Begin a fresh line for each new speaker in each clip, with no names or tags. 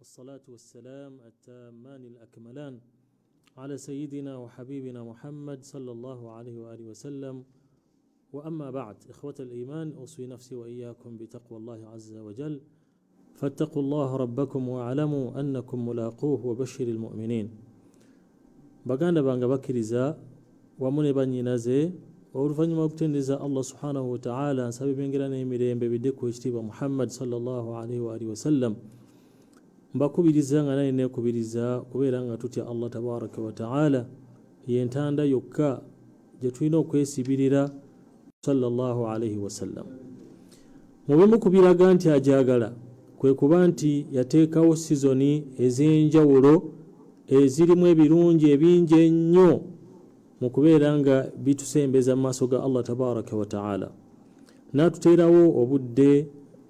والصلاة والسلام التامان الأكملان على سيدنا وحبيبنا محمد صلى الله عليه وآله وسلم. وأما بعد، إخوة الإيمان، أوصي نفسي وإياكم بتقوى الله عز وجل، فاتقوا الله ربكم واعلموا أنكم ملاقوه وبشر المؤمنين. Baganda bange bakkiriza wamu ne bannyinaze, oluvannyuma lw'okutendereza Allah subhanahu wataala, nsaba ebyengera n'emirembe bidde ku ekitiibwa Muhammad sallallahu alaihi waalihi wasallam. Mbakubiriza nga naye neekubiriza kubeera nga tutya Allah tabaraka wataala, yentanda yokka gye tulina okwesibirira sallallahu alaihi wasallam. Mu bimu ku biraga nti ajagala kwe kuba nti yateekawo sizoni ez'enjawulo ezirimu ebirungi ebingi ennyo mu kubeera nga bitusembeza mu maaso ga Allah tabaraka wataala, n'atuteerawo obudde,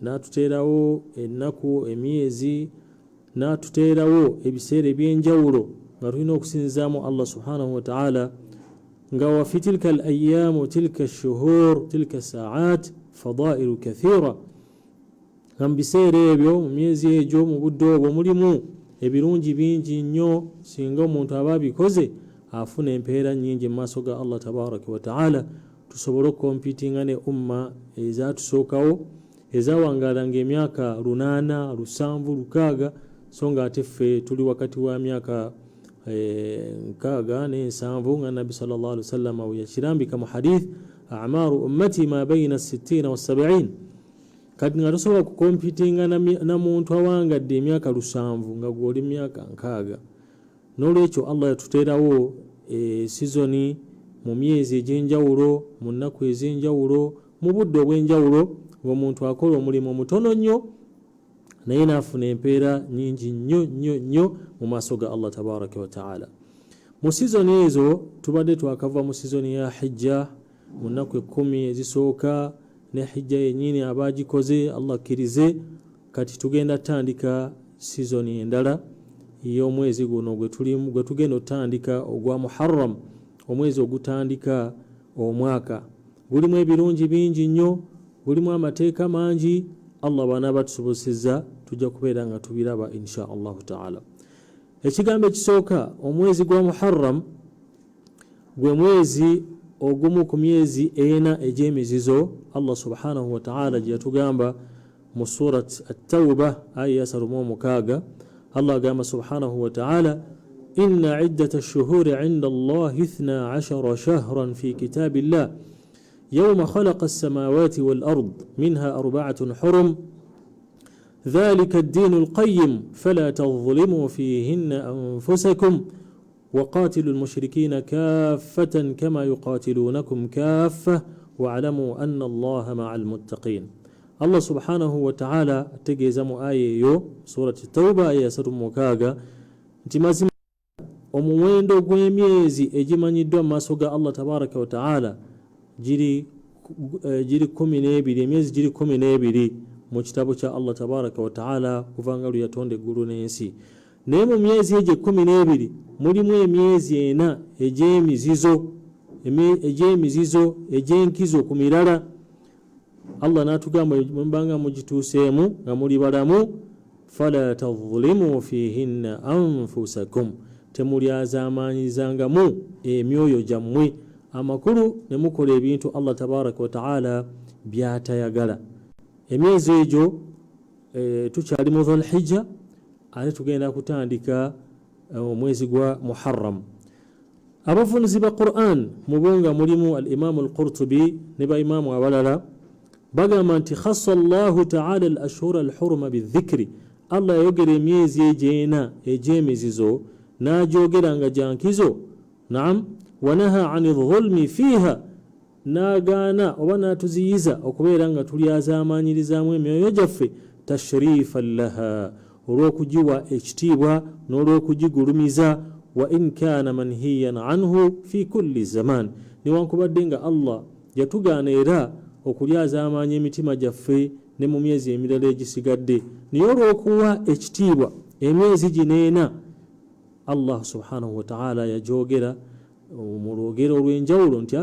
n'atuteerawo ennaku, emyezi, n'atuteerawo ebiseera ebyenjawulo nga tulina okusinzaamu Allah subhanahu wataala, nga wa fi tilka al ayamu, tilka shuhur, tilka saat fadailu kathira, nga mu biseera ebyo, mu myezi egyo, mu budde obwo mulimu ebirungi bingi nnyo. Singa omuntu aba abikoze, afuna empeera nnyingi mu maaso ga Allah tabaraka wataala. Tusobole okukompitinga ne umma ezatusookawo ezawangalanga emyaka 800, 700, 60, so nga ate ffe tuli wakati wa myaka 60 ne 70, nga Nabbi sal llah alih wasallama we yakirambika mu hadith: amaru ummati ma baina 60 wa 70. Kati nga tosobola kukompitinga na muntu awangadde emyaka 70 nga gwoli myaka 60. N'olwekyo Allah yatuteerawo sizoni mu myezi egy'enjawulo, mu nnaku ez'enjawulo, mu budde obw'enjawulo, ng'omuntu akola omulimu mutono nnyo naye n'afuna empeera nyingi nnyo nnyo nnyo mu maaso ga Allah tabaraka wataala. Mu sizoni ezo tubadde twakava mu sizoni ya hijja mu nnaku 10 ezisooka, ne hijja yennyini abagikoze Allah akkirize. Kati tugenda tandika sizoni endala y'omwezi guno gwe tugenda otandika, ogwa Muharram, omwezi ogutandika omwaka. Gulimu ebirungi bingi nnyo, gulimu amateeka mangi. Allah bw'anaaba tusobosezza, tujja kubeera nga tubiraba insha Allahu taala. Ekigambo ekisooka, omwezi gwa Muharram gwe mwezi ogumu ku myezi ena egy'emizizo Allah subhanahu wataala gye yatugamba mu Surat Attauba, aya ya 36. Allah agamba subhanahu wataala: inna iddata shuhuri inda Allahi 12 shahran fi kitabi llah yawma khalaqa alsamawati walard minha arbaatun hurum dhalika الدين القيم فلا تظلموا فيهن أنفسكم وقاتلوا المشركين كافة كما يقاتلونكم كافة واعلموا أن الله مع المتقين. Allah subhanahu wataala ategeeza mu aya eyo, Surat Tauba aya 36, nti mazima omuwendo gw'emyezi egimanyiddwa mu maaso ga Allah tabaraka wataala giri 12. Emyezi giri 12 mu kitabo kya Allah tabaraka wataala kuva nga lwe yatonda eggulu n'ensi. Naye mu myezi egyo 12 mulimu emyezi ena egy'emizizo, egy'enkizo ku mirala. Allah n'atugamba: mwembanga mugituuseemu nga muli balamu, fala tadhlimu fihinna anfusakum, temulyazaamaanyizangamu emyoyo gyammwe, amakulu ne mukola ebintu Allah tabaraka wataala byatayagala. Emyezi egyo tukyali mu Dhulhijja, ate tugenda kutandika omwezi gwa Muharram. Abavunuzi ba Quran, mubo nga mulimu al Imamu al Qurtubi ne baimaamu abalala, bagamba nti khassa Llahu taala al ashhura al huruma bidhikri. Allah yayogera emyezi egyo ena egy'emizizo n'agyogera nga gyankizo. Naam, wanaha ani dhulmi fiiha, n'agaana oba n'atuziyiza okubeera nga tulyazaamaanyirizaamu emyoyo gyaffe, tashrifan laha, olw'okugiwa ekitiibwa n'olw'okugigulumiza. Wa in kana manhiyan anhu fi kulli zaman, newankubadde nga Allah yatugaana era okulyazaamaanya emitima gyaffe ne mu myezi emirala egisigadde, naye olw'okuwa ekitiibwa emyezi gino ena, Allah subhanahu wataala yagyogera mu lwogero olw'enjawulo nti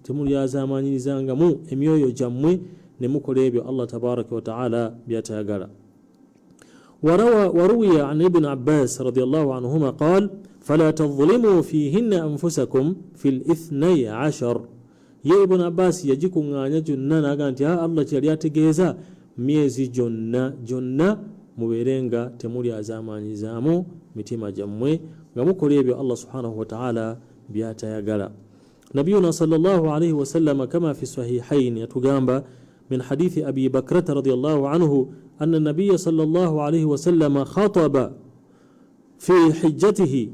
temulyazaamaanyirizangamu emyoyo gyammwe ne mukola ebyo Allah tabaraka wataala byatayagala. وروي عن ابن عباس رضي الله عنهما قال فلا تظلموا فيهن أنفسكم في الاثني عشر. Ye Ibn Abbas yagikuŋŋaanya gyonna n'agamba nti Allah kyeyali ategeeza myezi gyonna gyonna mubeere nga temulyazaamaanyizaamu mitima gyammwe nga mukola ebyo Allah subhanahu wataala byatayagala. Nabiyuna sallallahu alaihi wasallama kama fi sahihain yatugamba min hadithi Abi Bakrata radiallahu anhu anna nabiya sallallahu alaihi wasallama khataba fi hijjatihi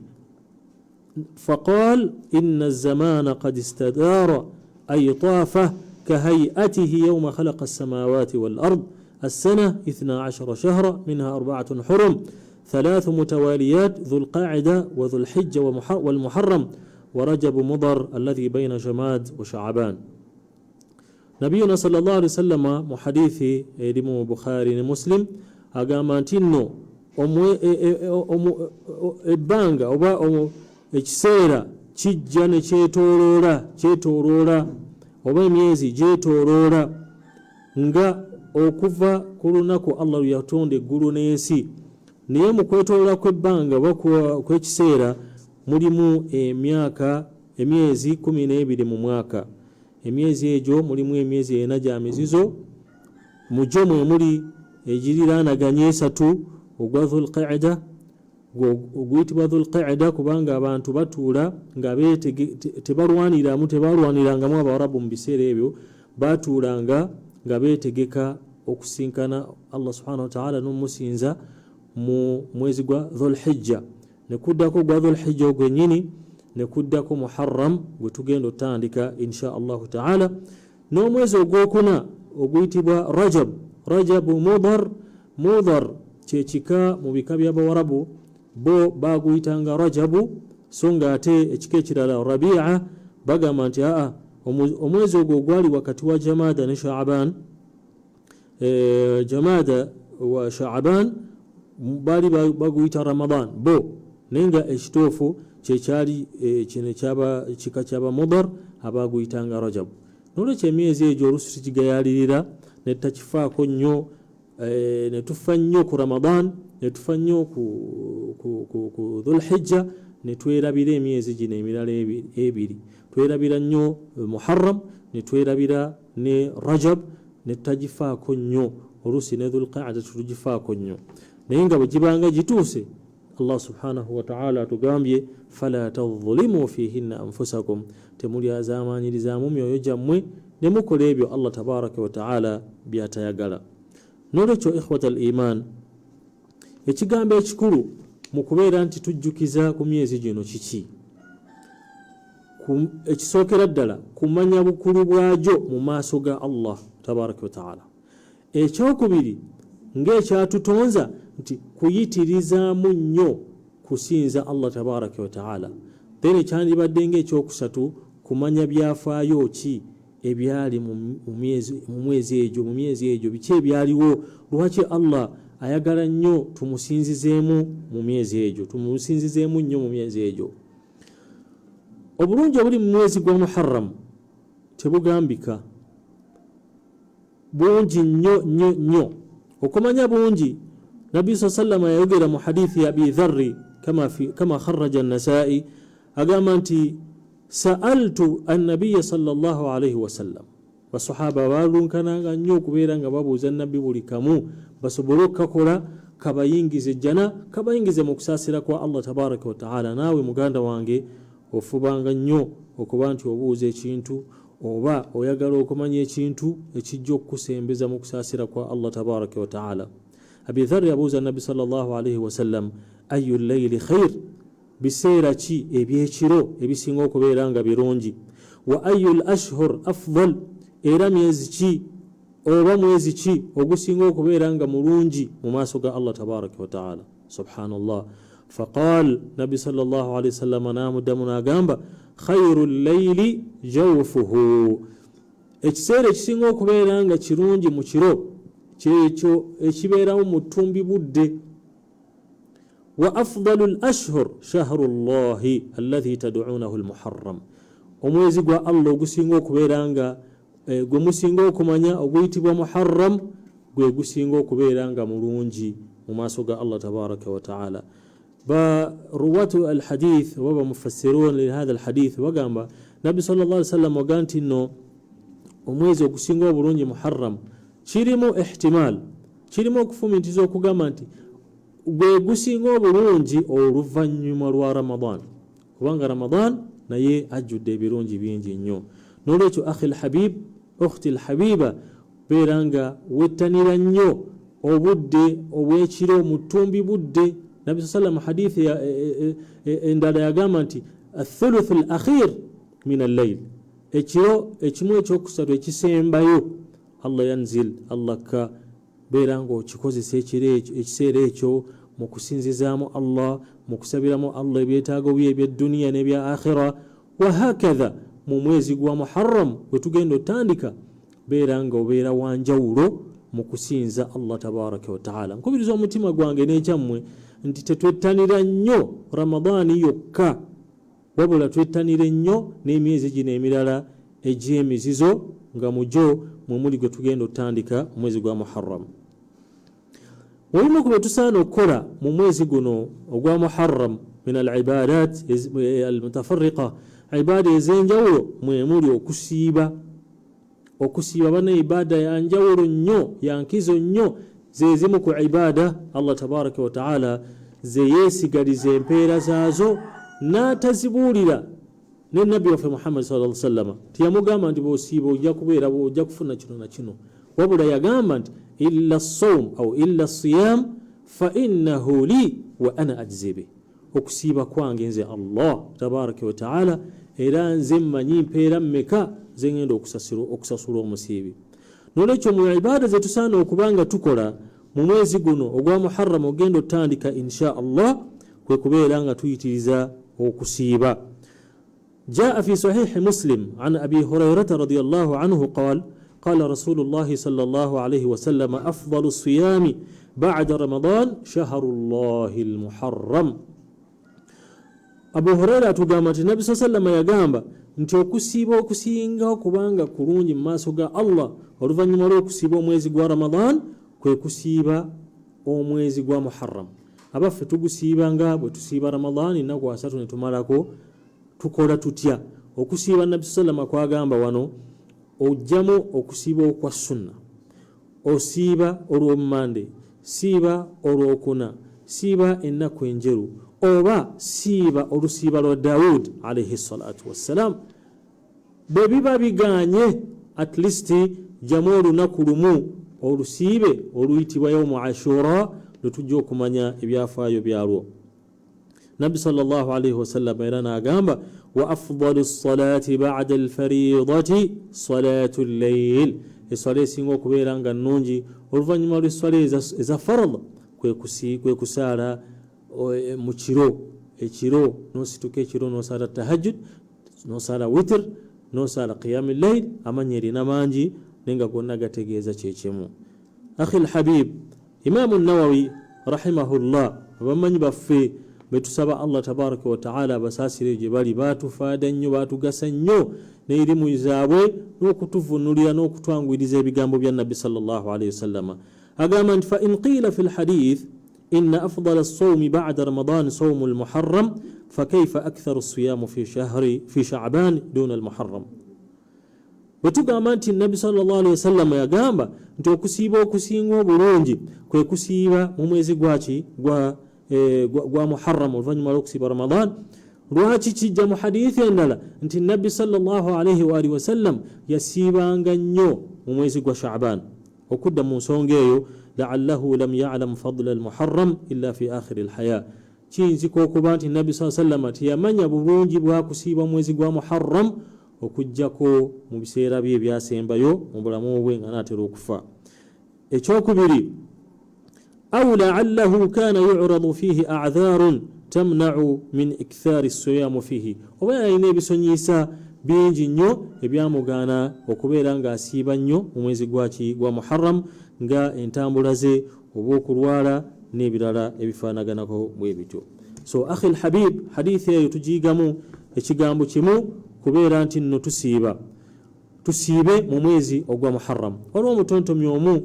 فقال إن الزمان قد استدار أي طافه كهيئته يوم خلق السماوات والأرض. السنة 12 شهرا منها 4 حرم 3 متواليات ذو القاعدة وذو الحجة والمحرم ورجب مضر الذي بين جماد وشعبان. نبينا صلى الله عليه وسلم محديث erimu Bukhari ne Muslim agamba nti nno ebbanga oba ekiseera kijja ne kyetooloola oba emyezi gyetooloola nga okuva ku lunaku Allah lwe yatonda eggulu n'ensi. Naye mu kwetooloola kw'ebbanga oba kw'ekiseera mulimu emyezi 12 mu mwaka. Emyezi egyo mulimu emyezi 4 gya mizizo, mu gyo mwe muli egiriraanaganye 3 ogwa Dhul-Qa'da, oguyitibwa Dhul-Qa'da kubanga abantu batuula nga tebalwaniramu, tebalwanirangamu Abawarabu mu biseera ebyo, batuulanga nga beetegeka okusinkana Allah subhanahu wa ta'ala n'omusinza mu mwezi gwa Dhul-Hijja. Ne kuddako gwa Dhul-Hijja ogwennyini, ne kuddako Muharram gwe tugenda otandika insha Allahu ta'ala, n'omwezi ogwokuna oguyitibwa Rajab, Rajabu Mudhar. Mudhar kye kika mu bika by'Abawarabu, bo baguyitanga Rajabu, so nga ate ekika ekirala Rabi'a bagamba nti aa omwezi ogwo ogwali wakati wa Jamada ne Shaaban, Jamada wa Shaaban baali baguyita Ramadan bo, naye nga ekituufu kyekyali kino ekyaba kika kyaba Mudhar abaguyitanga Rajab. Nolwekyo emyezi egyo oluusi tukigayaalirira ne tutakifaako nnyo, ne tufa nnyo ku Ramadan, ne tufa nnyo ku Dhul-Hijja, ne twerabira emyezi gino emirala ebiri. Twerabira nnyo Muharram, ne twerabira ne Rajab, ne tutagifaako nnyo. Oluusi ne Dhul-Qa'da tetugifaako nnyo, naye nga bwe gibanga gituuse Allah subhanahu wa ta'ala atugambye fala tadhlimu fihinna anfusakum, temulyazaamaanyirizaamu myoyo gyammwe ne mukola ebyo Allah tabaraka wa ta'ala by'atayagala. Nolwekyo ikhwata al iman, ekigambo ekikulu mu kubeera nti tujjukiza ku myezi gino kiki? Ekisookera ddala kumanya bukulu bwagyo mu maaso ga Allah tabaraka wa ta'ala. Ekyokubiri ng'ekyatutonza nti kuyitirizaamu nnyo kusinza Allah tabaraka wa ta'ala. Then ekyandibadde ng'ekyokusatu kumanya byafaayo ki ebyali mu myezi egyo, biki ebyaliwo, lwaki Allah ayagala nnyo tumusinzizeemu mu myezi egyo, tumusinzizeemu nnyo mu myezi egyo. Obulungi obuli mu mwezi gwa Muharram tebugambika, bungi nnyo nnyo nnyo. Okumanya bungi, Nabbi sallallahu alayhi yayogera mu hadithi ya Abi Dharri kama kharraja an-Nasa'i, agamba nti sa'altu an-nabiyya sallallahu alayhi wasallam. Basahaba balunkananga nnyo okubeera nga babuuza Nabbi buli kamu basobole okukakola kabayingize ejjana, kabayingize mu kusaasira kwa Allah tabaraka wa ta'ala. Naawe muganda wange ofubanga nnyo okuba nti obuuza ekintu oba oyagala okumanya ekintu ekijja okukusembeza mu kusaasira kwa Allah tabaraka wa ta'ala. Abi Dharr yabuuza Nabbi sallallahu alayhi wasallam ayu layli khair, biseera ki ebyekiro ebisinga okubeera nga birungi, wa ayu l-ashhur afdal, era myezi ki oba mwezi ki ogusinga okubeera nga mulungi mu maaso ga Allah tabaraka wa ta'ala. Subhanallah. Faqal Nabbi sallallahu alayhi wasallam n'amuddamu n'agamba khairu layli jawfuhu, ekiseera ekisinga okubeera nga kirungi mu kiro kyekyo ekibeerawo mu ttumbi budde. Wa afdalu l-ashhur shahru llahi alladhi tad'unahu al-muharram, omwezi gwa Allah ogusinga okubeera nga gwe musinga okumanya oguyitibwa Muharram gwe gusinga okubeera nga mulungi Mu maaso ga Allah tabaraka wataala, ba ruwatu alhadith oba bamufassirun lihatha alhadith bagamba, Nabbi sal llah ali sallam oga nti nno omwezi ogusinga obulungi Muharram, kirimu ihtimal, kirimu okufumintiza okugamba nti gwe gusinga obulungi oluvannyuma lwa Ramadan, kubanga Ramadan naye ajjudde ebirungi bingi nnyo. N'olwekyo, akhi lhabib, ukhti lhabiba, beera nga wettanira nnyo obudde obw'ekiro mu ttumbi budde. Nabbi saa sallam hadithi endala yagamba nti athuluthu l akhir min allail, ekiro ekimu ekyokusatu ekisembayo, Allah yanzil, Allah ka. Beera nga okikozesa ekiro ekyo, ekiseera ekyo, mu kusinzizaamu Allah, mu kusabiramu Allah ebyetaago bye ebyedduniya n'ebya akhira. Wahakatha mu mwezi gwa Muharram gwe tugenda otandika, beera nga obeera wanjawulo mu kusinza Allah tabaraka wataala. Nkubiriza omutima gwange n'ekyammwe nti tetwettanira nnyo Ramadaani yokka, wabula twettanire nnyo n'emyezi gino emirala egy'emizizo, nga mugyo mwe muli gwe tugenda otandika, omwezi gwa Muharram. Mubimu ku bye tusaana okukola mu mwezi guno ogwa Muharram min al ibadat almutafarriqa, ibaada ez'enjawulo, mwemuli okusiiba. Okusiiba bana ibaada yanjawulo nnyo, yankizo nnyo, zezimu ku ibaada Allah tabaraka wataala zeyeesigaliza empeera zaazo n'atazibuulira ne Nabbi waffe Muhammadi sal sallama. Teyamugamba nti bwosiiba ojja kubeera ojja kufuna kino na kino, wabula yagamba nti illa saum au illa siyam fa innahu li wa ana ajzi bih, okusiiba kwange nze Allah tabaraka wataala, era nze mmanyi mpeera mmeka zengenda okusasula omusiibi. Nolwekyo mu ibaada zetusaana okuba nga tukola mu mwezi guno ogwa Muharram ogenda otandika insha Allah, kwe kubeera nga tuyitiriza okusiiba. Jaa fi sahihi Muslim an Abi Hurairata radiallahu anhu qal qala Rasulullahi sal llah alaihi wasallama afdalu siyami bada Ramadan shahru llahi lmuharram. Abu Huraira atugamba nti Nabbi saa sallama yagamba nti okusiiba okusinga okubanga kulungi mu maaso ga Allah oluvannyuma lw'okusiiba omwezi gwa Ramadan kwe kusiiba omwezi gwa Muharram. Abaffe, tugusiiba nga bwe tusiiba Ramadan, ennaku 30 ne tumalako? Tukola tutya okusiiba Nabbi sallama kwagamba wano? Ojjamu okusiiba okwa sunna, osiiba olwomumande, siiba olwokuna, siiba ennaku enjeru, oba siiba olusiiba lwa Daud alaihi salatu wassalam. Bwe biba biganye, at least jjamu olunaku lumu olusiibe oluyitibwa yaumu Ashura, lwe tujja okumanya ebyafaayo byalwo. Nabbi sal llah alaihi wasallam era n'agamba wa afdalu salati bada alfaridati salatu lleil, eswala esinga okubeera nga nnungi oluvannyuma lw'eswala eza farad kwe kusaala mu kiro, ekiro nosituka ekiro nosaala tahajjud, nosaala witr, nosaala qiyam llail. Amanya erina mangi, naye nga gonna gategeeza kyekimu. Akhi lhabib, Imamu Nawawi rahimahullah, abamanyi baffe betusaba Allah tabaraka wataala abasaasire gye bali, batufaada nnyo, batugasa nnyo n'erimu zaabwe n'okutuvunulira n'okutwanguyiriza ebigambo bya Nabbi sal llah alaihi wasallama. Agamba nti fa in qiila fi lhadith inna afdala lsaumi bada Ramadan saumu lmuharram, fakaifa aktharu siyamu fi shahri fi Shaban duna almuharram? Bwe tugamba nti Nabbi salllahalihi wasallama yagamba nti okusiiba okusinga obulungi kwe kusiiba mu mwezi gwaki gwa Muharram oluvannyuma lw'okusiiba Ramadan, lwaki kijja mu hadithi endala nti Nabbi salllahalihi waalihi wasallam yasiibanga nnyo mu mwezi gwa Shaban? Okudda mu nsonga eyo, laallahu lam yalam fadla almuharram illa fi akhiri alhaya, kiyinzika okuba nti Nabbi saa sallama teyamanya bulungi bwakusiiba mwezi gwa Muharram okugjako mu biseera bye ebyasembayo mu bulamu bwe nga naatera okufa. Ekyokubiri, au laallahu kana yuradu fihi adharun tamnau min ikthari siyamu fihi, oba yalina ebisonyiisa bingi nnyo ebyamugaana okubeera ng'asiiba nnyo mu mwezi gwaki gwa Muharram, nga entambula ze oba okulwala n'ebirala ebifaanaganako bwe bityo. So akhi lhabib, hadithi eyo tugiyigamu ekigambo kimu, kubeera nti nno tusiiba, tusiibe mu mwezi ogwa Muharram. Waliwo omutontomi omu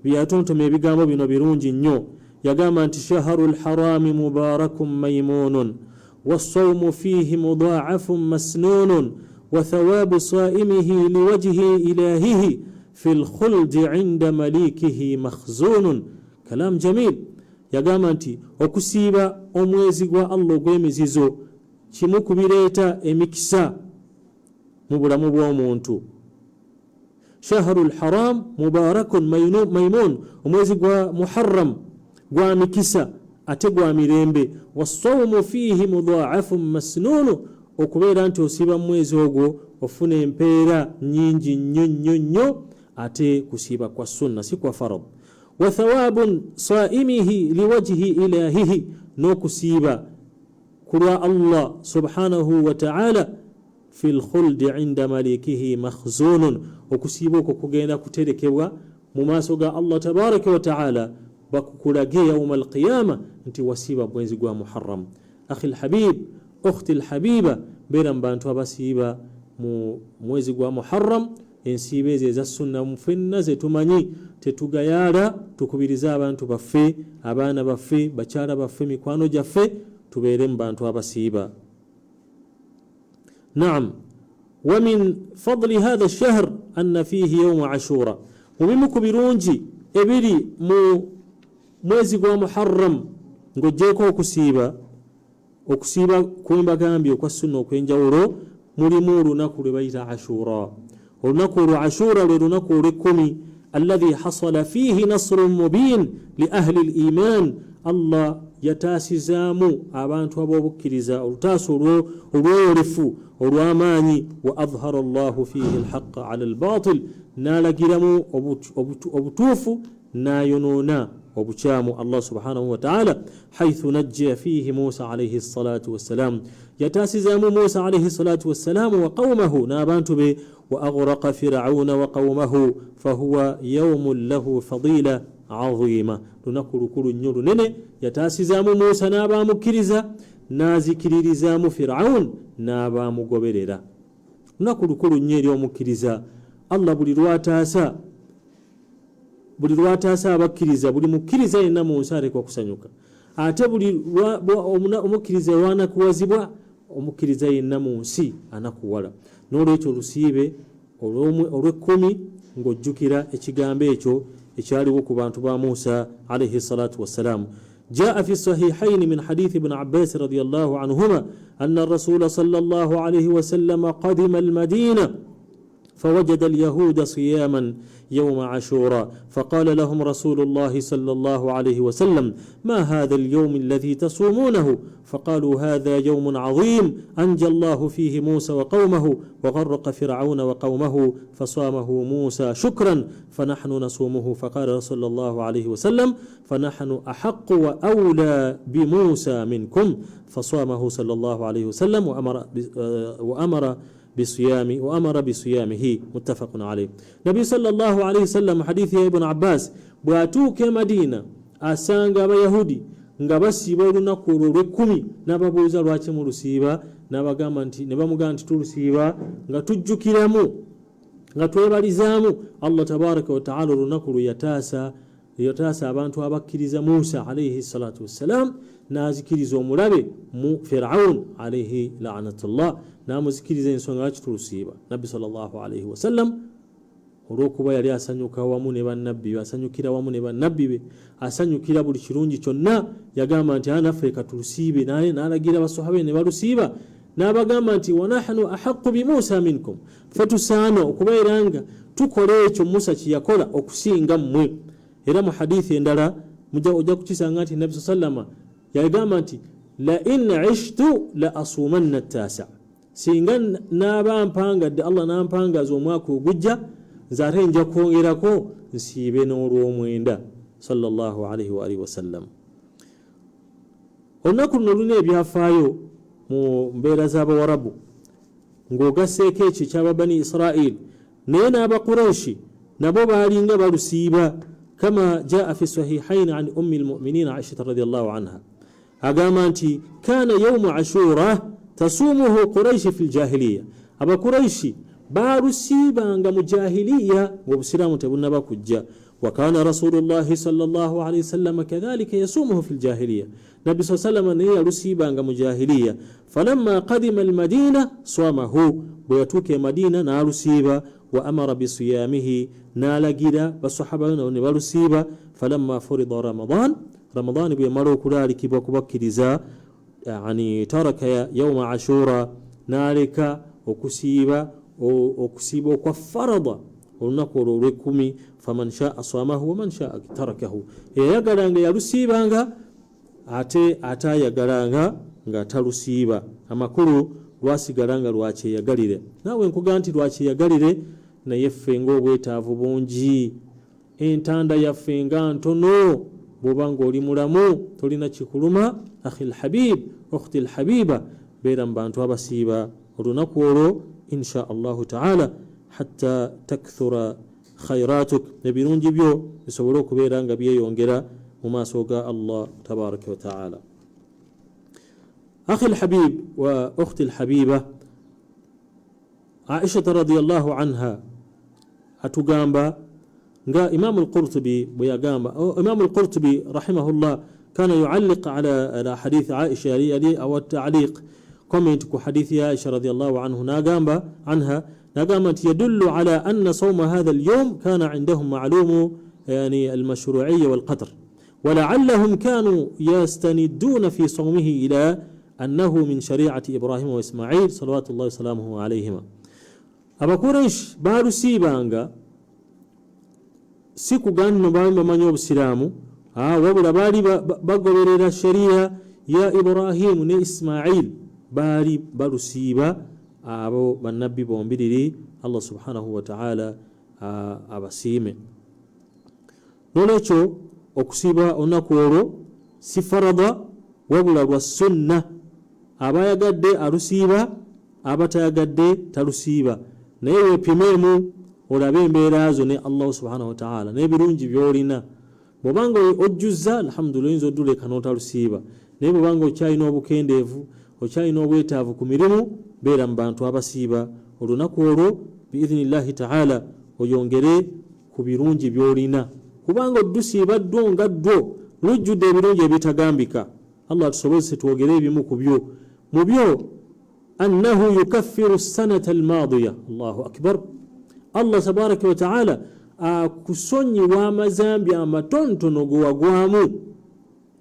byeyatontoma, ebigambo bino birungi nnyo. Yagamba nti shaharu lharami mubarakun maimunun wasaumu fihi mudaafun masnunun wathawabu saimihi liwajhi ilahihi fi lkhuldi inda malikihi makhzunun. Kalam jamil. Yagamba nti okusiiba omwezi gwa Allah ogw'emizizo kimu ku bireeta emikisa mu bulamu bw'omuntu. Shahru lharam mubarakun maimun, omwezi gwa Muharram gwa mikisa ate gwa mirembe. Wasaumu fiihi mudaafun masnunu, okubeera nti osiiba mu mwezi ogwo ofuna empeera nyingi nnyo nnyo nnyo, ate kusiiba kwa sunna si kwa farad. Wa thawabun saimihi liwajhi ilahihi, n'okusiiba ku lwa Allah subhanahu wa ta'ala, fi lkhuldi inda malikihi makhzunun, okusiiba okwo kugenda kuterekebwa mu maaso ga Allah tabaraka wa taala, bakukulage yauma alqiyama nti wasiiba mwezi gwa Muharram. Akhi lhabib, ukhti lhabiba, beera mu bantu abasiiba mu mwezi gwa Muharram, ensiiba ezo eza sunna ffenna zetumanyi. Tetugayaala, tukubirize abantu baffe, abaana baffe, bakyala baffe, mikwano gyaffe, tubeere mu bantu abasiiba. Naam. Wamin fadli hatha lshahr anna fihi yauma ashura, mu bimu ku birungi ebiri mu mwezi gwa Muharram ng'oggyeko okusiiba, okusiiba kwembagambye okwa sunna okw'enjawulo, mulimu olunaku lwe bayita Ashura. Olunaku olwo Ashura lwe lunaku olw'ekkumi, alladhi hasala fiihi nasrun mubin li ahli liman, Allah yataasizaamu abantu ab'obukkiriza olutaasa olwoyolefu olw'amaanyi. Wa adhhara Llahu fiihi alhaqa ala albatil, n'alagiramu obutuufu n'ayonoona obukyamu Allah subhanahu wataala. Haithu najja fiihi Musa alaihi salatu wassalam, yataasizaamu Musa alaihi salatu wassalamu wa qaumahu, n'abantu be. Wa aghraqa Firauna wa qaumahu, fahuwa yaumun lahu fadila azima, lunaku lukulu nnyo lunene. Yataasizaamu Musa n'abamukkiriza, n'azikiririzaamu Firaun n'abamugoberera. Lunaku lukulu nnyo eri omukkiriza. Allah buli lwataasa, buli lwataasa abakkiriza, buli mukkiriza yenna mu nsi atekwa kusanyuka. Ate buli omukkiriza lwanakuwazibwa, omukkiriza yenna mu nsi anakuwala. N'olwekyo olusiibe olw'ekkumi ng'ojjukira ekigambo ekyo ekyaliwo ku bantu ba Musa alaihi salatu wassalaamu. جاء في الصحيحين من حديث ابن عباس رضي الله عنهما أن الرسول صلى الله عليه وسلم قدم المدينة فوجد اليهود صياما يوم عاشوراء، فقال لهم رسول الله صلى الله عليه وسلم: ما هذا اليوم الذي تصومونه؟ فقالوا: هذا يوم عظيم أنجى الله فيه موسى وقومه وغرق فرعون وقومه، فصامه موسى شكرا فنحن نصومه. فقال صلى الله عليه وسلم: فنحن أحق وأولى بموسى منكم. فصامه صلى الله عليه وسلم وأمر بصيامه. متفق عليه. Nabi sallallahu alaihi wasallam, hadithi ya Ibn Abbas, bw'atuuka e Madiina asanga Abayahudi nga basiiba olunaku olwo olw'ekkumi, n'ababuuza lwaki mulusiiba, n'abagamba nti, ne bamugamba nti tulusiiba nga tujjukiramu, nga twebalizaamu Allah tabaraka wataala olunaku lwe yataasa abantu abakkiriza Musa alaihi salatu wassalam, n'azikiriza omulabe mu Firaun alaihi lanatullah, n'amuzikiriza. Ensonga lwaki tulusiiba, Nabbi sallallahu alaihi wasallam olw'okuba yali asanyuka wamu ne bannabbi be, asanyukira wamu ne bannabbi be, asanyukira buli kirungi kyonna, yagamba nti naffe katulusiibe, naye n'alagira basahaba ne balusiiba, n'abagamba nti wanahnu ahaqu bimusa minkum, ffe tusaana okubeera nga tukola ekyo Musa kye yakola okusinga mmwe. Era mu hadithi endala ojja kukisanga nti Nabbi sallama yagamba nti la in ishtu la asumanna tasa, singa naaba mpangadde, Allah nampangaza omwaka ogujja, nze ate nja kwongerako nsiibe n'olwomwenda, sallallahu alaihi waalihi wasallam. Olunaku luno lulina ebyafaayo mu mbeera z'Abawarabu, ng'ogasseeko ekyo ekyaba Bani Israil, naye n'Abakureshi nabo baalinga balusiiba. Kama jaa fi sahihain an ummi lmuminin Aishata radiallahu anha, agamba nti kana yaumu ashura tasumuhu Quraishi fi ljahiliya, Abakuraishi balusiibanga mu jahiliya ng'Obusiraamu tebunnaba kujja. Wakana rasulullahi salllah alaihi wasallama kadhalika yasumuhu fi ljahiliya, Nabbi saa sallama naye yalusiibanga mu jahiliya. Falamma qadima almadina swamahu, bwe yatuuka e Madina n'alusiiba. Wa amara bisiyamihi, n'alagira basahaba nabo ne balusiiba. Falamma furida Ramadan, Ramadan bwemala okulaalikibwa kubakkiriza, yani taraka yauma Ashura, n'aleka okusiiba okusiiba okwa farada olunaku olwo olwekumi. Faman shaa swamahu waman shaa tarakahu, eyayagalanga yalusiibanga, ate atayagalanga nga talusiiba. Amakulu lwasigala nga lwakyeyagalire. Naawe nkuga nti lwakyeyagalire, naye ffe ngaobwetaavu bungi, entanda yaffe nga ntono. Bw'oba ng'oli mulamu, tolina kikuluma, akhi lhabib, ukhti lhabiba, beera mu bantu abasiiba olunaku olwo insha Allahu taala, hatta takthura khairatuk, ebirungi byo bisobole okubeera nga byeyongera mu maaso ga Allah tabaraka wataala. Akhi lhabib wa ukhti lhabiba, Aishata radiallahu anha atugamba nga Imamu Lqurtubi bwe yagamba. Imamu Lqurtubi rahimahullah kana yualliq ala hadithi Aisha, yali yali awa taliq, comment ku hadithi ya Aisha radiallahu anhu, nagamba anha, nagamba nti yadullu ala anna sauma hatha alyawm kana indahum maalumu, yani almashruiya walqadr, ولعلهم كانوا يستندون في صومه إلى أنه من شريعة إبراهيم وإسماعيل صلوات الله وسلامه عليهما. Abakureish balusiibanga si kuganno baali bamanyi obusiraamu, wabula baali bagoberera shariya ya Ibrahimu ne Ismail, baali balusiiba abo bannabbi bombiriri, Allah subhanahu wataala abasiime. Nolwekyo okusiiba olunaku olwo si farada, wabula lwa sunna. Abayagadde alusiiba, abatayagadde talusiiba, naye weepimeemu olabe embeera zo ne Allahu subhanahu wataala n'ebirungi by'olina. Bw'obanga ojjuzza, alhamdulillah, oyinza odduleka n'otalusiiba, naye bw'obanga okyalina obukendeevu, okyalina obwetaavu ku mirimu, beera mu bantu abasiiba olunaku olwo biidhinillahi taala, oyongere ku birungi by'olina, kubanga oddusiiba ddwo nga ddwo lujjudde ebirungi ebitagambika. Allah atusobozese twogere ebimu ku byo. Mu byo annahu yukaffiru sanata almadiya. Allahu akbar! Allah tabaraka wataala akusonyiwa amazambi amatontono gewagwamu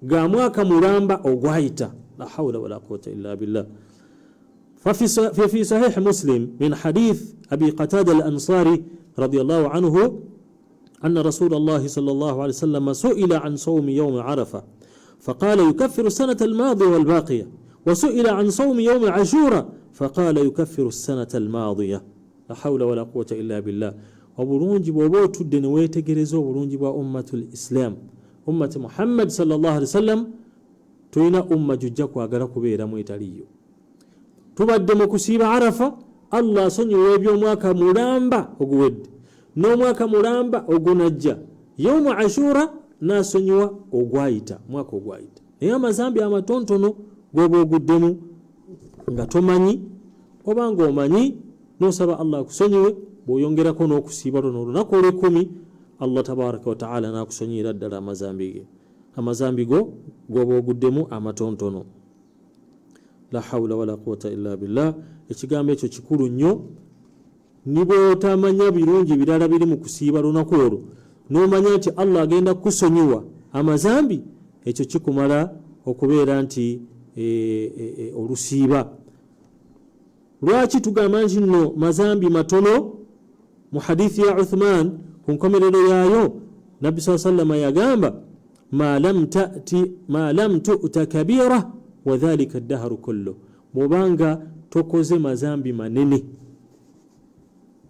ga mwaka mulamba ogwayita. La haula wala quwata illa billah. ففي صحيح مسلم من حديث أبي قتادة الأنصاري رضي الله عنه أن رسول الله صلى الله عليه وسلم سئل عن صوم يوم عرفة فقال يكفر السنة الماضية والباقية، وسئل عن صوم يوم عاشوراء فقال يكفر السنة الماضية. لا حول ولا قوة إلا بالله. Obulungi bw'oba otudde ne weetegereza obulungi bwa ummatu lislam, ummati Muhammad sallallahu alaihi wasallam, tolina umma gyojja kwagala kubeeramu etaliyo. Tubadde mu kusiiba Arafa, Allah asonyiwa eby'omwaka mulamba oguwedde n'omwaka mulamba ogunajja. Yaumu Ashura n'asonyiwa ogwayita, mwaka ogwayita, naye amazambi amatontono gwoba oguddemu nga tomanyi oba ng'omanyi, n'osaba Allah akusonyiwe, bw'oyongerako n'okusiiba luno olunaku olwekumi, Allah tabaraka wataala n'akusonyiyira ddala amazambi ge, amazambi go gwoba oguddemu amatontono. La haula wala quwata illa billah. Ekigambo ekyo kikulu nnyo. Nibwotamanya birungi birala biri mu kusiiba lunaku olwo, n'omanya nti Allah agenda kukusonyiwa amazambi, ekyo kikumala okubeera nti olusiiba. Lwaki tugamba nti nno mazambi matono? Mu hadithi ya Uthman, ku nkomerero yaayo, Nabbi saa sallama yagamba ma lam tuta kabira wadhalika ddaharu kullu, bw'obanga tokoze mazambi manene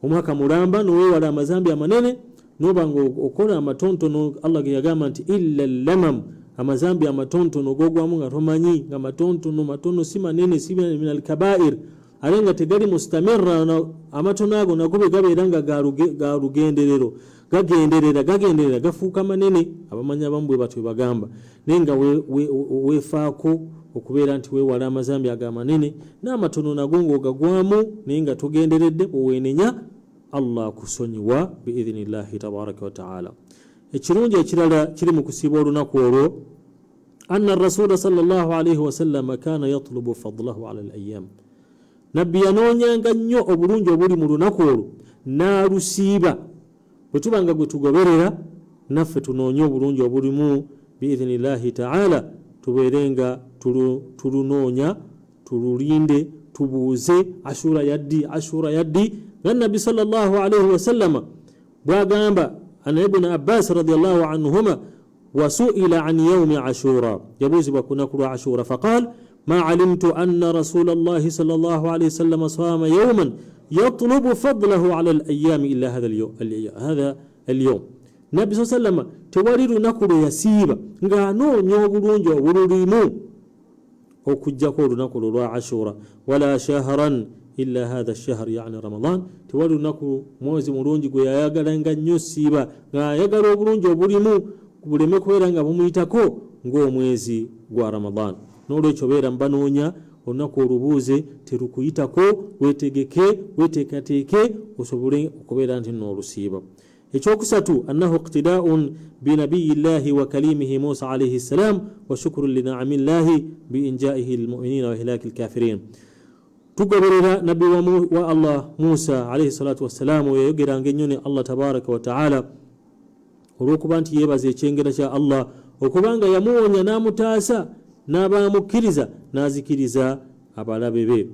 omwaka mulamba, nowewala amazambi amanene, noba nga okola amatontono, Allah ge yagamba nti illa lamam, amazambi amatontono gogwamu nga tomanyi, nga matontono matono, si manene, si min alkabair, ate nga tegali mustamirra. Amatono ago nago bwe gabeera nga ga lugenderero, gagenderera gagenderera, gafuuka manene. Abamanyi abamu bwe batyo bagamba, naye nga weefaako okubeera nti weewala amazambi ago amanene n'amatono nago ng'ogagwamu naye nga togenderedde, bweweenenya Allah akusonyiwa biidhinillahi tabaraka wataala. Ekirungi ekirala kiri mu kusiiba olunaku olwo, anna rasula salllah alaihi wasallama kana yatlubu fadlahu ala al ayam, Nabbi yanoonyanga nnyo obulungi obuli mu lunaku olwo n'alusiiba. Bwe tuba nga gwe tugoberera, naffe tunoonye obulungi obulimu biidhinillahi taala, tubeere nga tulunoonya, tululinde, tubuuze Ashura yaddi, Ashura yaddi, nga Nabbi salllah alaihi wasallama bwagamba an Ibuni Abbas radiallahu anhuma, wasuila an yaumi Ashura, yabuuzibwa ku lunaku lwa Ashura, faqal ma alimtu anna rasula llahi sal llah alaihi wasallama sama yauman yatlubu fadlahu ala al ayami illa hatha alyaum. Nabbi saa sallama tewali lunaku lwe yasiiba ng'anoonya obulungi obululimu okugjako olunaku lwo lwa Ashura, wala shahran illa hatha shahr, yani Ramadan. Tewali lunaku, mwezi mulungi gwe yayagalanga nnyo siiba ng'ayagala obulungi obulimu buleme kubeera nga bumuyitako ng'omwezi gwa Ramadan. N'olwekyo beera mubanoonya olunaku olubuuze terukuyitako, wetegeke, weteekateeke osobole okubeera nti nno olusiiba. Ekyokusatu, annahu iqtidaun binabiyi llahi wa kalimihi Musa alaihi ssalam wa shukurun linaami llahi biinjaihi lilmuminina wa ihlaki lkafirin. Tugoberera nabbi wa Allah Musa alaihi salatu wassalamu, yayogeranga ennyo ne Allah tabaraka wataala olw'okuba nti yeebaza ekyengera kya Allah okubanga yamuwonya n'amutaasa n'abamukkiriza n'azikiriza abalabe be.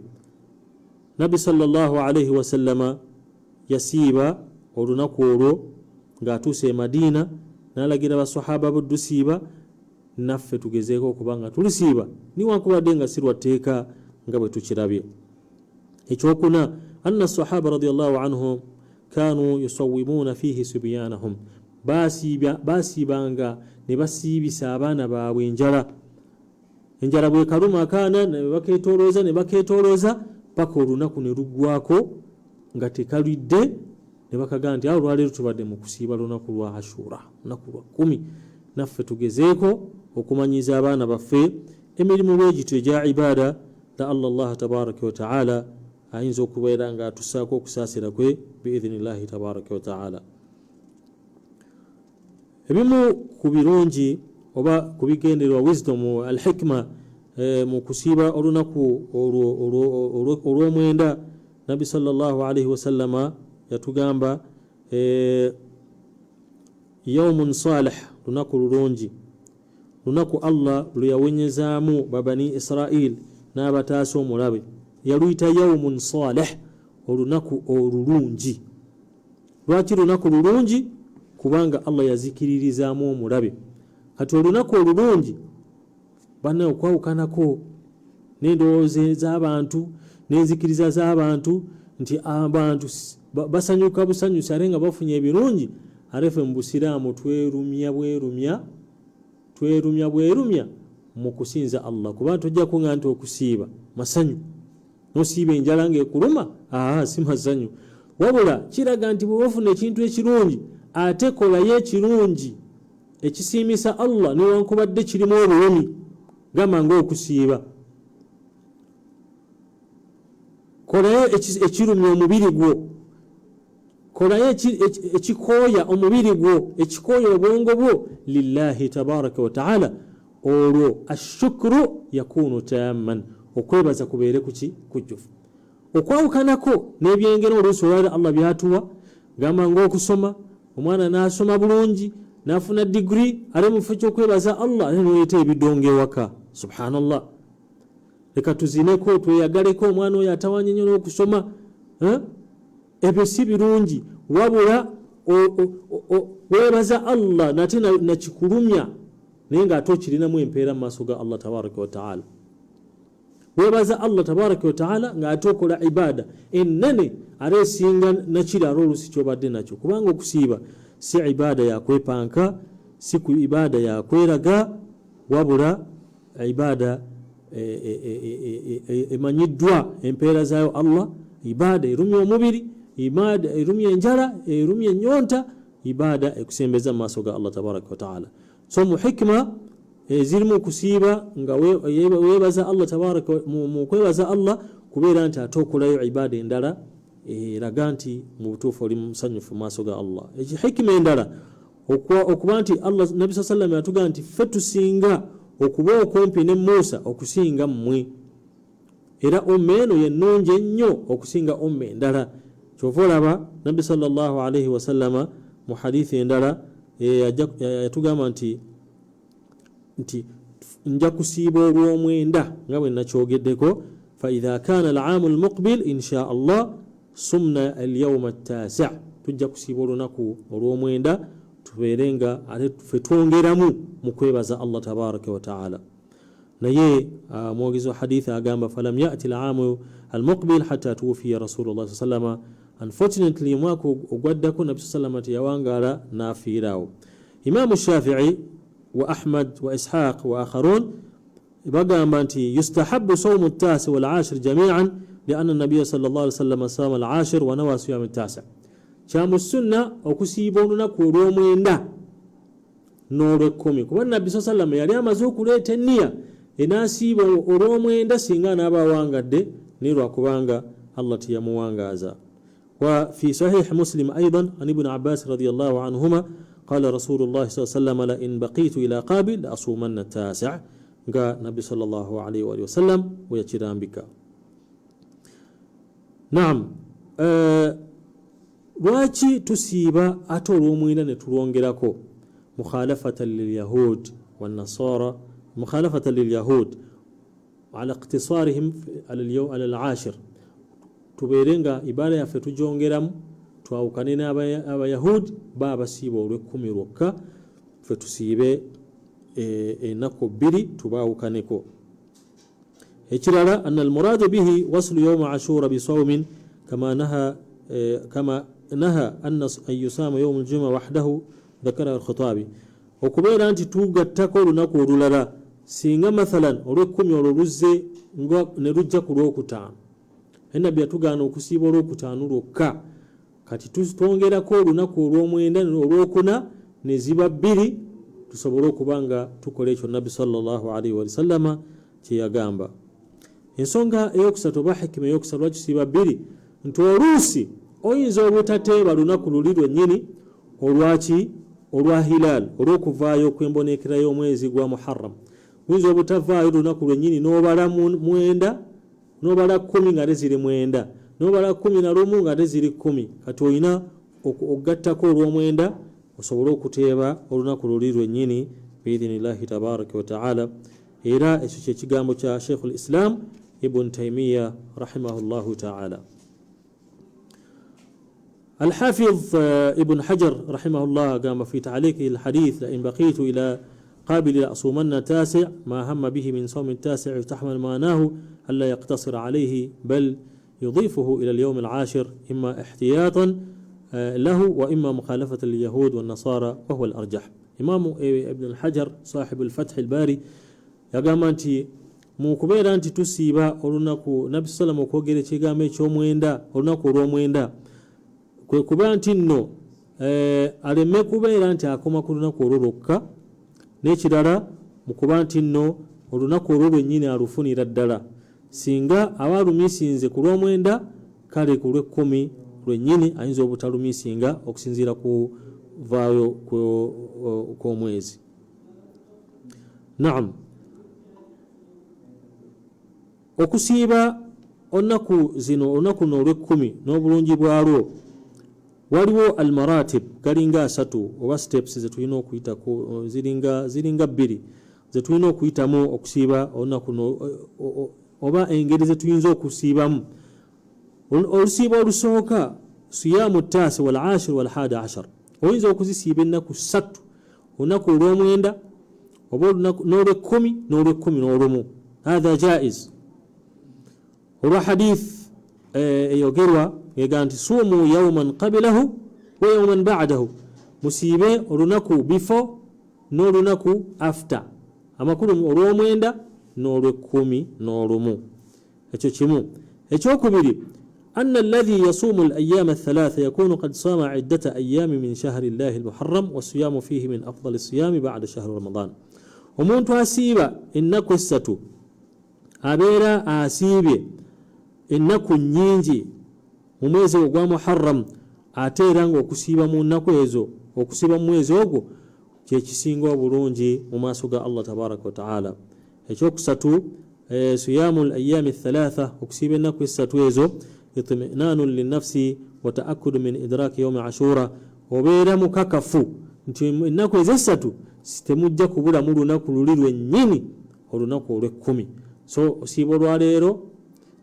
Nabbi sallallahu alaihi wasallama yasiiba olunaku olwo ng'atuuse e Madiina, n'alagira basahaba bo dusiiba. Naffe tugezeeko okuba nga tulusiiba niwankubadde nga si lwa tteeka nga bwe tukirabye. Ekyokuna, anna sahaba radiallahu anhum kanu yusawimuuna fiihi sibyanahum, basiibanga ne basiibisa abaana baabwe enjala. Enjala bwekaluma akaana ne baketolooza ne baketolooza paka olunaku ne luggwako nga tekalwidde, ne bakagaa nti awo lwaleero tubadde mu kusiiba lunaku lwa Ashura, lunaku lwa 10. Naffe tugezeeko okumanyiza abaana baffe emirimu bwegityo egya ibaada. Laalla llaha tabaraka wataala ayinza okubeera nga atusaako okusaasira kwe biidhinillahi tabaraka wataala. Ebimu ku birungi oba ku bigendererwa, wisdom, alhikma, mu kusiiba olunaku olw'omwenda, Nabbi salllah alaihi wasallama yatugamba yaumun salih, lunaku lulungi, lunaku Allah lwe yawenyezaamu babani Israil n'abataasa omulabe. Yaluyita yaumun salih, olunaku olulungi. Lwaki lunaku lulungi? Kubanga Allah yazikiririzaamu omulabe. Kati olunaku olulungi bannaye, okwawukanako n'endowooza z'abantu n'enzikiriza z'abantu nti abantu basanyuka busanyusi ate nga bafunye ebirungi, ate ffe mu Busiraamu twerumya bwerumya, twerumya bwerumya mu kusinza Allah, kuba tojja kuŋa nti okusiiba masanyu nosiiba enjala ngaekuluma. Aa, si masanyu, wabula kiraga nti bwe bafuna ekintu ekirungi, ate kolayo ekirungi ekisiimisa Allah newankubadde kirimu obulumi, gamba ngaokusiiba. Kolayo ekirumya omubiri gwo, kolayo ekikooya omubiri gwo, ekikooya obwongo bwo, lillahi tabaraka wataala. Olwo ashukuru yakunu tamman, okwebaza kubeere kuki? Kujjuvu. Okwawukanako n'ebyengera oluusi olwaliro Allah byatuwa, gamba ngaokusoma, omwana n'asoma bulungi n'afuna digiri, ate mufo kyokwebaza Allah ate noleeta ebidongo ewaka. Subhanallah, leka tuzineko, tweyagaleko, omwana oyo atawanya nnyo n'okusoma. Ebyo si birungi, wabula weebaza Allah nate nakikulumya, naye ngaate okirinamu empeera mu maaso ga Allah tabaraka wataala. Weebaza Allah tabaraka wataala ng'ate okola ibaada ennene ate esinga nakiri ate oluusi kyobadde nakyo, kubanga okusiiba si ibaada yakwepanka, si ku ibaada yakweraga, wabula ibaada emanyiddwa empeera zaayo Allah, ibaada erumya omubiri, ibaada erumya enjala, erumya ennyonta, ibaada ekusembeza mu maaso ga Allah tabaraka wataala. So mu hikima ezirimu okusiiba nga weebaza Allah tabaraka, mu kwebaza Allah kubeera nti ate okolayo ibaada endala eraga nti mu butuufu oli musanyufu mu maaso ga Allah. Hikima endala Okuba nti Allah, Nabbi saa sallam yatugamba nti ffe tusinga okuba okumpi ne Musa okusinga mmwe, era umma eno yennungi ennyo okusinga umma endala. Kyova olaba Nabbi sallallahu alaihi wasallama mu hadithi endala yatugamba nti nja kusiiba olw'omwenda nga bwe nakyogeddeko, faidha kana alaamu almuqbil insha Allah sumna alyauma attasi, tujja kusiiba olunaku olw'omwenda, tubeere nga ate ffe twongeramu mu kwebaza Allah tabaraka wataala. Naye omwogezi wa hadithi agamba, falam yati alaamu almuqbil hatta tuwufiya rasulullah sa sallama. Unfortunately, omwaka ogwaddako Nabbi sa sallama teyawangaala, n'afiiraawo. Imamu Shafii wa Ahmad wa Ishaq wa akharun bagamba nti yustahabu saumu ttasi walashir jamian lianna nabiya sal llah ali sallama sama alashir wanawa siyam ttasi. Kyamu sunna okusiiba olunaku olw'omwenda n'olw'ekkumi, kuba Nabbi saa sallama yali amaze okuleeta enniya enaasiiba olw'omwenda singa anaaba awangadde, naye lwakubanga Allah teyamuwangaaza. Wa fi sahih Muslim aidan an Ibuni Abbasi radiallahu anhuma qala rasulullahi saa sallama la in baqitu ila qabil la asumanna tasi, nga Nabbi sallallahu alaihi waalihi wasallam bwe yakirambika. Naam, lwaki tusiiba ate olw'omwenda ne tulwongerako? Mukhalafatan lilyahud wanasara, mukhalafatan lilyahud ala iqtisarihim ala alashir, tubeere nga ibaada yaffe tugyongeramu, twawukane n'abayahudi ba abasiiba olw'ekkumi lwokka, ffe tusiibe ennaku bbiri tubaawukaneko. Ekirala, anna almuradu bihi waslu yauma ashura bisaumin kama naha an yusaama yaumu ljuma wahdahu dhakara alkhitabi. Okubeera nti tugattako olunaku olulala, singa mathalan olw'ekkumi olwo luzze ne lujja ku lwokutaano, Nabbi yatugaana okusiiba olwokutaano lwokka, kati twongerako olunaku olw'omwenda olwokuna ne ziba bbiri, tusobole okuba nga tukola ekyo Nabbi sallallahu alaihi wasallama kyeyagamba. Ensonga eyokusatu oba hikima eyokusatu lwaki tusiiba bbiri, nti oluusi oyinza obutateeba lunaku luli lwennyini olwaki olwa hilal, olw'okuvaayo kw'emboneekera y'omwezi gwa Muharram, guyinza obutavaayo lunaku lwennyini, n'obala mwenda, n'obala 10 nga ate ziri 9, n'obala 11 nga ate ziri 10. Kati olina okugattako olw'omwenda osobole okuteeba olunaku luli lwennyini biidhinillahi tabaraka wataala. Era ekyo kyekigambo kya Sheikhu Lislam Ibun Taimiya rahimahullahu taala. الحافظ ابن حجر رحمه الله قام في تعليقه الحديث لئن بقيت إلى قابل لأصومن تاسع، ما هم به من صوم التاسع يتحمل معناه ألا يقتصر عليه بل يضيفه إلى اليوم العاشر، إما احتياطا له وإما مخالفة لليهود والنصارى، وهو الأرجح. إمام ابن الحجر صاحب الفتح الباري yagamba nti mu kubeera nti tusiiba olunaku, Nabbi sallam okwogera ekigambo ekyomwenda, olunaku olw'omwenda, kwe kuba nti nno aleme kubeera nti akoma ku lunaku olwo lwokka, n'ekirala mu kuba nti nno olunaku olwo lwennyini alufunira ddala. Singa aba alumisinze ku lw'omwenda, kale ku lw'ekkumi lwennyini ayinza obutalumisinga okusinziira ku vaayo kw'omwezi. Naam, okusiiba olunaku zino, olunaku luno olw'ekkumi n'obulungi bwalwo, waliwo almaratib galinga asatu oba steps zetulina okuyitako, ziringa bbiri zetulina okuyitamu okusiiba olunaku oba engeri zetuyinza okusiibamu. Olusiiba olusooka, siyamu ttasi wal ashir wal hadi ashar, oyinza okuzisiiba ennaku ssatu, olunaku olw'omwenda oba n'olw'ekkumi n'olw'ekkumi n'olumu. Hatha jaiz olwa hadith eyogerwa ega nti suumu yauman qabilahu wa yauman badahu, musiibe olunaku before n'olunaku after, amakulu olw'omwenda n'olw'ekkumi n'olumu. Ekyo kimu. Ekyokubiri, أن الذي يصوم الأيام الثلاثة يكون قد صام عدة أيام من شهر الله المحرم، والصيام فيه من أفضل الصيام بعد شهر رمضان. Omuntu asiiba ennaku essatu abeera asiibye ennaku nnyingi mu mwezi ogwa Muharram, ate era ng'okusiiba mu nnaku ezo Okusiiba mu mwezi ogwo kyekisinga obulungi mu maaso ga Allah tabaraka wataala. Ekyokusatu, siyamu layami thalatha, okusiiba ennaku essatu ezo, itminanun linafsi wa taakudu min idraki yaumi ashura, obeera mukakafu nti ennaku ezessatu temujja kubulamu lunaku luli lwennyini, olunaku olwekkumi. So osiiba olwaleero,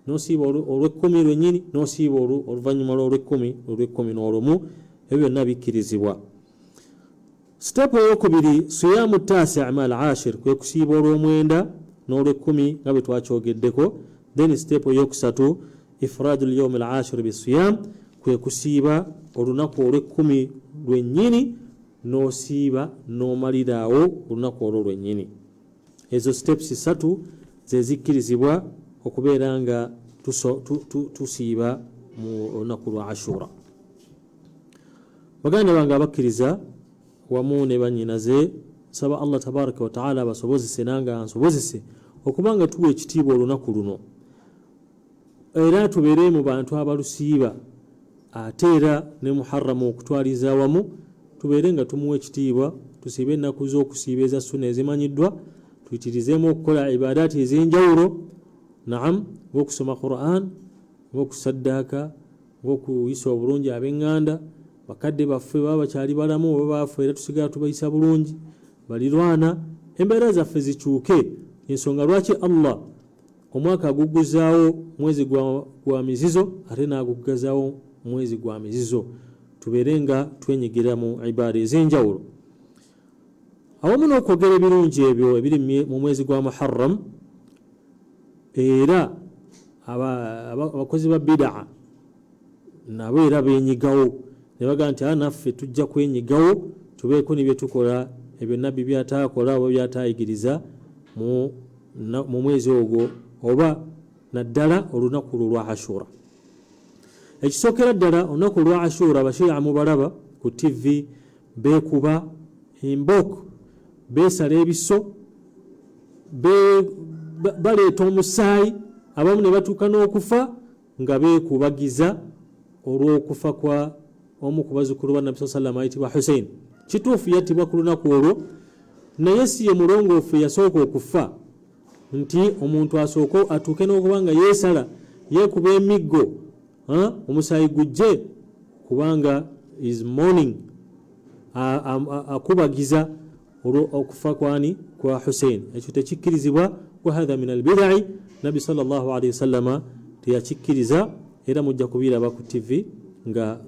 nosiiba olwekkumi lwennyini, nosiiba oluvannyuma lwolwekkumi, olwekkumi n'olumu, ebyo byonna bikkirizibwa. Sitepu eyokubiri, siyamu tasi ma al ashir, kwe kusiiba olwomwenda n'olwekkumi nga bwe twakyogeddeko. Then sitepu eyokusatu, ifradu lyaumi al ashir bisiyam, kwe kusiiba olunaku olwekkumi lwennyini, n'osiiba n'omaliraawo olunaku olwo lwennyini. Ezo steps ssatu zezikkirizibwa okubeera nga tusiiba mu olunaku lwa Ashura. Baganda bange abakkiriza wamu ne bannyinaze, nsaba Allah tabaraka wataala abasobozese nange ansobozese okuba nga tuwa ekitiibwa olunaku luno, era tubeere mu bantu abalusiiba, ate era ne Muharramu okutwaliza awamu tubeere nga tumuwa ekitiibwa, tusiibe ennaku z'okusiiba eza sunna ezimanyiddwa, tuyitirizeemu okukola ibadaati ez'enjawulo, naam, ng'okusoma Quran, ng'okusaddaaka, ng'okuyisa obulungi ab'eŋŋanda, bakadde baffe baba bakyali balamu oba baafa, era tusigala tubayisa bulungi, balirwana, embeera zaffe zikyuke. Ensonga lwaki Allah omwaka agugguzaawo mwezi gwa mizizo ate n'aguggazaawo mwezi gwa mizizo, tubeere nga twenyigira mu ibaada ez'enjawulo awamu n'okwogera ebirungi ebyo ebiri mu mwezi gwa Muharram. Era abakozi ba bidaa nabo era benyigawo ne bagamba nti naffe tujja kwenyigawo tubeeko ne byetukola ebyo nabbi byataakola oba byataayigiriza mu mwezi ogwo, oba naddala olunaku lwo lwa Ashura. Ekisookera ddala, olunaku lwa Ashura Abashiya mubalaba ku TV beekuba embooko, beesala ebiso, baleeta omusaayi, abamu ne batuuka n'okufa nga beekubagiza olw'okufa kwa omu ku bazzukulu ba Nabbi saa sallam ayitibwa Hussein. Kituufu yattibwa ku lunaku olwo, naye si ye mulongoofu eyasooka okufa nti omuntu asooke atuuke n'okuba nga yeesala, yeekuba emiggo, omusaayi gujje, kubanga is morning, akubagiza okufa kwani kwa Hussein. Ekyo tekikkirizibwa, wahatha min albidai, Nabbi sallallahu alaihi wasallama teyakikkiriza, era mujja kubiraba ku TV nga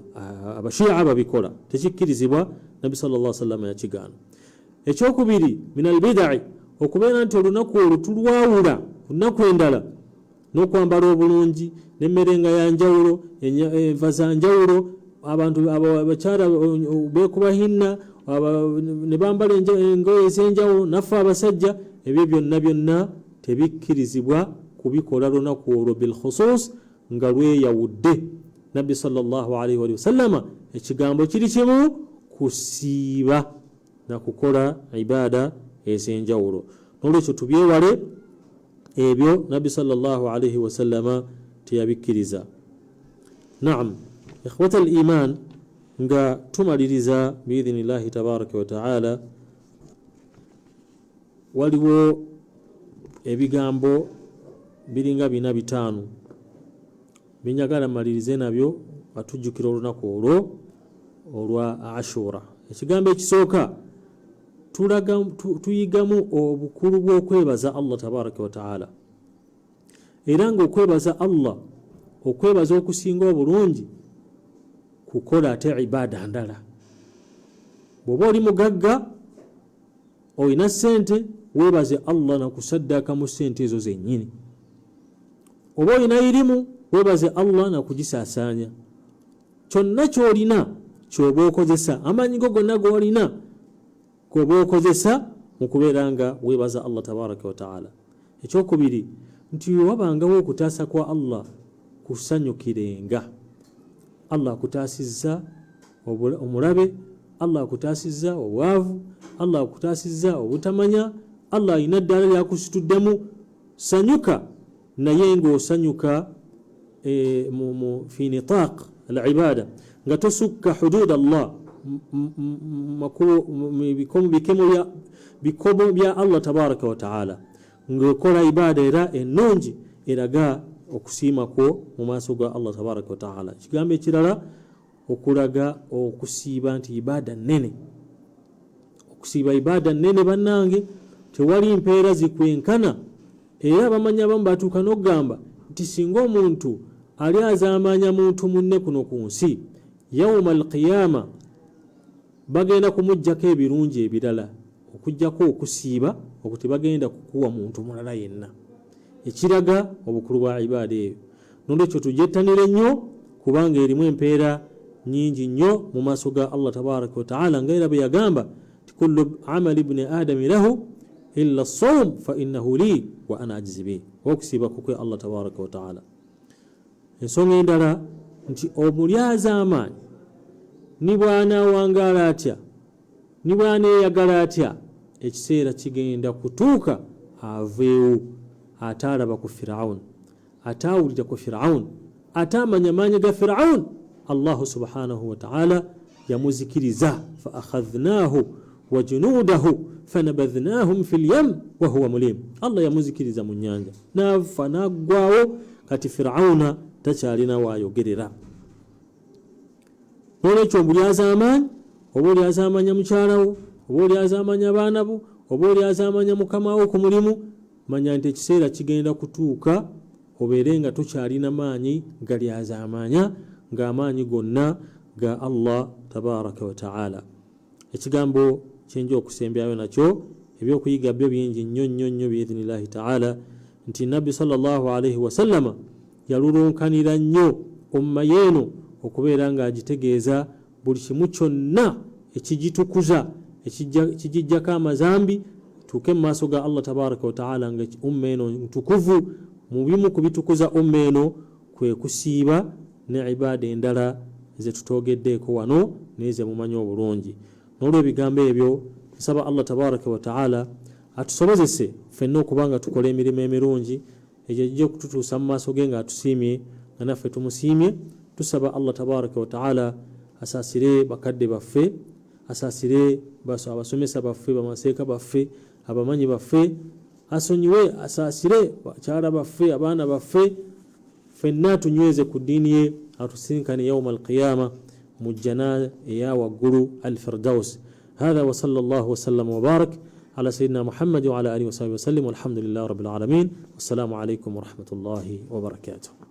Abashia babikola. Tekikkirizibwa, Nabbi sallallahu alaihi wasallama yakigaana. Ekyokubiri, min albidai okubeera nti olunaku olwo tulwawula ku nnaku endala n'okwambala obulungi n'emmere nga yanjawulo, enva za njawulo, abantu abakyala beekuba hinna ne bambala engoye ez'enjawulo, naffe abasajja. Ebyo byonna byonna tebikkirizibwa kubikola lunaku olwo bilkhusus nga lweyawudde. Nabbi sallallahu alaihi wasallama ekigambo kiri kimu, kusiiba na kukola ibaada ez'enjawulo. N'olwekyo tubyewale ebyo, Nabbi sallallahu alaihi wasallama teyabikkiriza. Naam, ikhwata al iman, nga tumaliriza biidhinillahi tabaraka wataala, waliwo ebigambo biringa bina bitaano byenjagala malirize nabyo nga tujjukira olunaku olwo olwa Ashura. Ekigambo ekisooka, tuyigamu obukulu bw'okwebaza Allah tabaraka wataala, era nga okwebaza Allah, okwebaza okusinga obulungi kukola ate ibaada ndala. Bw'oba oli mugagga, olina ssente, weebaze Allah nakusaddaaka mu ssente ezo zennyini. Oba olina irimu, weebaze Allah nakugisaasaanya. Kyonna ky'olina kyoba okozesa, amaanyi go gonna g'olina goba okozesa mu kubeera nga weebaza Allah tabaraka wataala. Ekyokubiri, nti wewabangawo okutaasa kwa Allah, kusanyukirenga. Allah akutaasizza omulabe, Allah akutaasizza obwavu, Allah akutaasizza obutamanya, Allah alina ddaala lyakusituddemu, sanyuka, naye ng'osanyuka fi nitaq al ibada, nga tosukka hudud Allah. Makubo bikomo bya Allah tabaraka wataala, ng'okola ibaada era ennungi eraga okusiima kwo mu maaso ga Allah tabaraka wataala. Ekigambo ekirala okulaga okusiiba nti ibaada nnene, okusiiba ibaada nnene bannange, tewali mpeera zikwenkana. Era abamanyi abamu batuuka n'okugamba nti singa omuntu ali azaamaanya muntu munne kuno ku nsi, yauma alqiyama bagenda kumuggyako ebirungi ebirala okuggyako okusiiba okwo, tebagenda kukuwa muntu mulala yenna, ekiraga obukulu bwa ibaada eyo. Nolwekyo tugyettanire nnyo kubanga erimu empeera nyingi nnyo mu maaso ga Allah tabaraka wataala, nga era bwe yagamba ti kullu amali bni adami lahu illa saum fa innahu li wa ana ajizi bi, okusiiba kukwe Allah tabaraka wataala. Ensonga endala nti omulyazaamaanyi ni bw'anaawangaala atya, ni bw'aneeyagala atya, ekiseera kigenda kutuuka aveewo. Ataalaba ku Firawuni, ataawulira ku Firawuni, ataamanya maanyi ga Firawuni, Allahu subhanahu wataala yamuzikiriza, fa akhadhnaahu wa junuudahu fanabadhnahum fi lyam wahuwa mulim. Allah yamuzikiriza mu nnyanja n'afa n'aggwawo. Kati Firawuna takyalina waayogerera. Nolwekyo omulyazaamaanyi, oba olyazaamanya mukyalawo, oba olyazaamanya abaana bo, oba olyazaamanya mukamawo ku mulimu, manya nti ekiseera kigenda kutuuka obeere nga tokyalina maanyi galyazaamaanya, ng'amaanyi gonna ga Allah tabaraka wataala. Ekigambo kyenja okusembyayo nakyo, ebyokuyiga byo bingi nnyo nnyo nnyo biidhinillahi taala, nti Nabbi sallallahu alaihi wasallama yalulunkanira nnyo umma yeeno okubeera ng'agitegeeza buli kimu kyonna ekigitukuza, ekigijjako amazambi, tuuke mu maaso ga Allah tabaraka wataala nga umma eno ntukuvu. Mu bimu ku bitukuza umma eno kwe kusiiba ne ibaada endala ze tutoogeddeeko wano naye ze mumanyi obulungi. N'olwebigambo ebyo nsaba Allah tabaraka wataala atusobozese ffenna okuba nga tukola emirimu emirungi egyo egijja okututuusa mu maaso ge ng'atusiimye nga naffe tumusiimye. Tusaba Allah tabaraka wataala asaasire bakadde baffe, asaasire abasomesa baffe, bamaseeka baffe, abamanyi baffe, asonyiwe, asaasire bakyala baffe, abaana baffe, ffenna tunyweze ku ddiini ye, atusinkane yauma alqiyama mu jjana eya waggulu alfirdaus. Hatha wa sallallahu wasallama wabarak ala sayidina Muhammadi wa ala alihi wasahbihi wasallim, walhamdulillahi rabbil alamin, wassalamu alaikum warahmatullahi wabarakatuh.